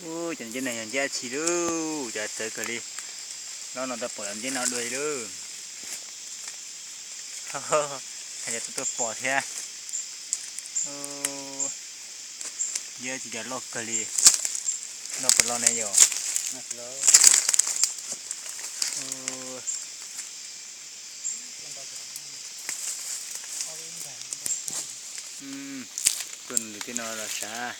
Ub, cov nceb no yog nceb dab tsi lauj, cas txawv kawg li. Los no tau pom cov nceb no dua li lauj. Hais tias tuaj tuaj pom thiab. Nceb dab tsi cas loj kawg li. Loj puas loj ne yom? Tuaj nws tej no los sav.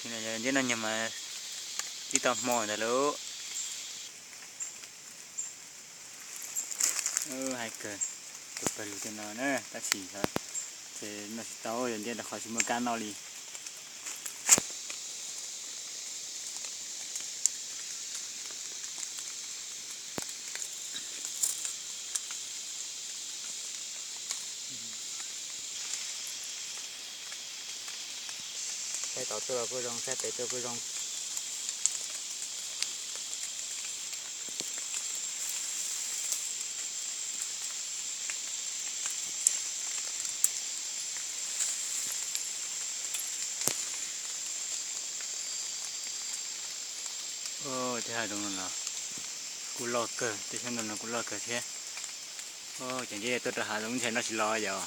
Nceb no nyuag mas tib tau hmo ntag lauj. Hais kawg, tuaj pawg lug tej no na tab sis ces noj tsis tau, yog nceb rau qhov tsis muaj kab noj li. Saib tod tuaj los kuj zoo, saib pem tuaj kuj zoo. Tej hav zoov no los kuj loj kawg, tej xyoob ntoo no kuj loj kawg thiab. Ces nceb tuaj rau hav zoov ntshai noj tsis los yom.